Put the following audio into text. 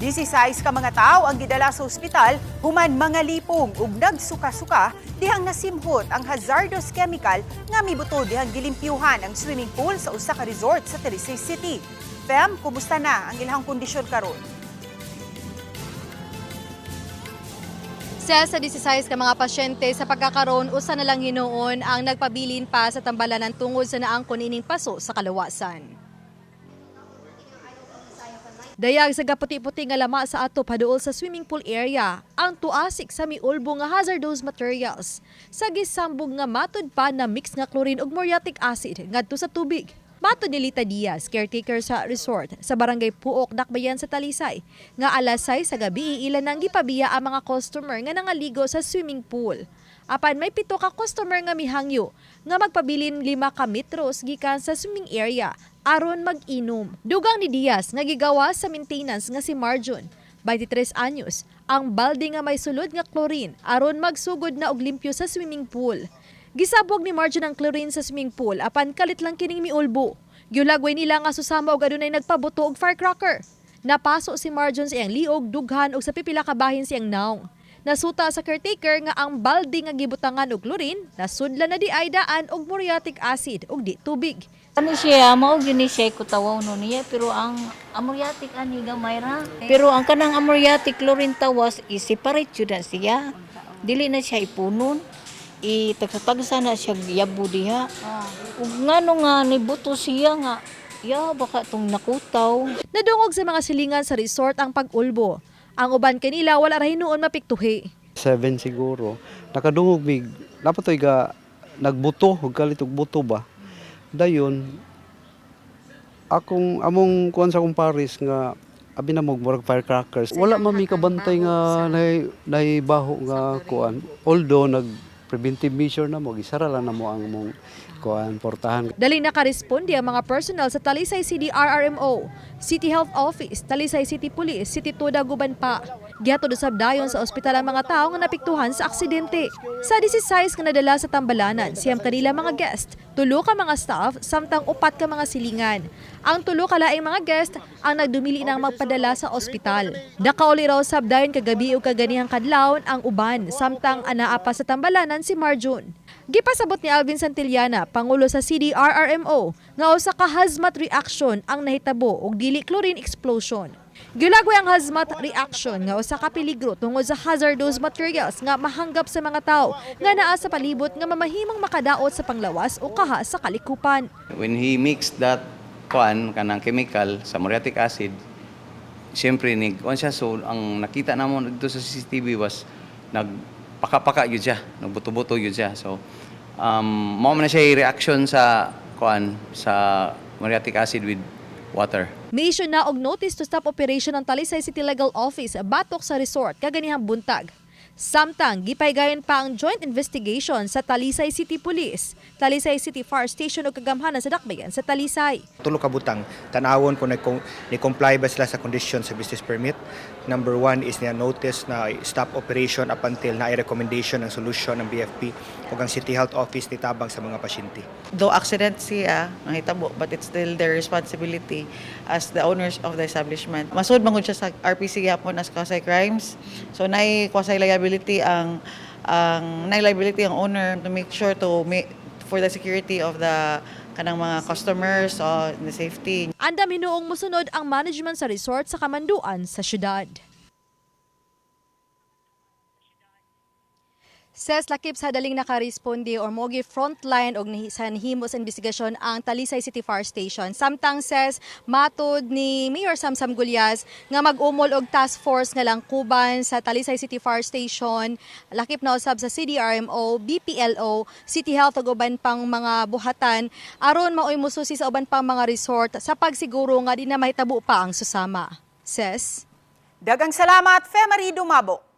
16 ka mga tao ang gidala sa ospital human mga lipong ug nagsuka-suka dihang nasimhot ang hazardous chemical nga mibuto dihang gilimpyuhan ang swimming pool sa usa ka resort sa Talisay City. Fem, kumusta na ang ilang kondisyon karon? Sa 16 ka mga pasyente sa pagkakaroon, usa na lang hinuon ang nagpabilin pa sa tambalanan tungod sa naangkon ining paso sa kalawasan. Dayag sa gaputi-puti nga lama sa ato paduol sa swimming pool area ang tuasik sa miulbo nga hazardous materials sa gisambog nga matud pa na mix nga chlorine ug muriatic acid ngadto sa tubig. Matod ni Lita Diaz, caretaker sa resort sa Barangay Puok, Dakbayan sa Talisay, nga alas 6 sa gabi ilan nang gipabiya ang mga customer nga nangaligo sa swimming pool. Apan may 7 ka customer nga mihangyo nga magpabilin 5 ka metros gikan sa swimming area aron mag-inom. Dugang ni Diaz nga gigawa sa maintenance nga si Marjun, 23 anyos, ang balde nga may sulod nga chlorine aron magsugod na og limpyo sa swimming pool. Gisabog ni Marjun ang chlorine sa swimming pool apan kalit lang kining miulbo. Giulagway nila nga susama og adunay nagpabuto og firecracker. Napaso si Marjun sa iyang liog, dughan ug sa pipila ka bahin sa iyang naong. Nasuta sa caretaker nga ang balde nga gibutangan og chlorine nasudlan na diay daan og muriatic acid ug di tubig. Ano siya, mao gyud ni siya kutawaw no niya, pero ang amuriatic ani gamay ra. Pero ang kanang amuriatic chlorine tawas i-separate jud na siya. Dili na siya ipunon. Itagsa-tagsa na siya yabo diha. Ug ngano nga nibuto siya nga ya baka tong nakutaw. Nadungog sa mga silingan sa resort ang pag-ulbo. Ang uban kanila wala ra hinuon mapiktuhi. 7 siguro. Nakadungog mig napatoy ga nagbuto ug kalit og buto ba. Dayon akong among kuan sa akong pares nga abi na mo murag firecrackers. Wala man mi kabantay nga nay baho nga kuan. Although nag preventive measure na mo, gisara lang na mo ang among kuan portahan. Dali nakaresponde ang mga personnel sa Talisay City RRMO, City Health Office, Talisay City Police, City Toda guban pa. Gihatod usab dayon sa ospital ang mga tawo nga napiktuhan sa aksidente. Sa 16 nga nadala sa tambalanan, 9 kanila mga guest, 3 ka mga staff, samtang 4 ka mga silingan. Ang 3 ka laing mga guest ang nagdumili nang magpadala sa ospital. Nakauli raw sab dayon kagabi ug kaganihang kadlawon ang uban, samtang anaa pa sa tambalanan si Marjun. Gipasabot ni Alvin Santillana, pangulo sa CDRRMO, nga usa ka hazmat reaction ang nahitabo ug dili chlorine explosion. Gilagway ang hazmat reaction nga usa ka peligro tungod sa hazardous materials nga mahanggap sa mga tao nga naa sa palibot nga mamahimong makadaot sa panglawas o kaha sa kalikupan. When he mixed that kuan kanang chemical sa muriatic acid, siyempre ni kuan siya, so ang nakita namo dito sa CCTV was nagpaka-paka yun siya, nagbuto-buto yun siya. So mao man na siya reaction sa kuan sa muriatic acid with water. May-issue na og notice to stop operation ng Talisay City Legal Office batok sa resort kaganihang buntag. Samtang gipaygayon pa ang joint investigation sa Talisay City Police, Talisay City Fire Station ug kagamhanan sa Dakbayan sa Talisay. Tulo ka butang tan-awon kung ni-comply ba sila sa condition sa business permit. Number one is niya notice na stop operation up until na recommendation ng solution ng BFP ug ang City Health Office nitabang sa mga pasyente. Though accident siya, nahitabo, but it's still their responsibility as the owners of the establishment. Masud man gud siya sa RPC gyapon as quasi crimes. So naay quasi liability ang naay liability ang owner to make sure to make for the security of the kanang mga customers o the safety. Andam hinuong musunod ang management sa resort sa kamanduan sa syudad. Ses, lakip sa daling nakaresponde or mogi frontline og sa nihimo sa investigasyon ang Talisay City Fire Station. Samtang, ses, matod ni Mayor Samsam Gullas nga mag-umol og task force nga langkuban sa Talisay City Fire Station, lakip na usab sa CDRMO, BPLO, City Health ug uban pang mga buhatan aron maoy mususi sa uban pang mga resort sa pagsiguro nga di na mahitabo pa ang susama. Ses. Daghang salamat, Femary Dumabo.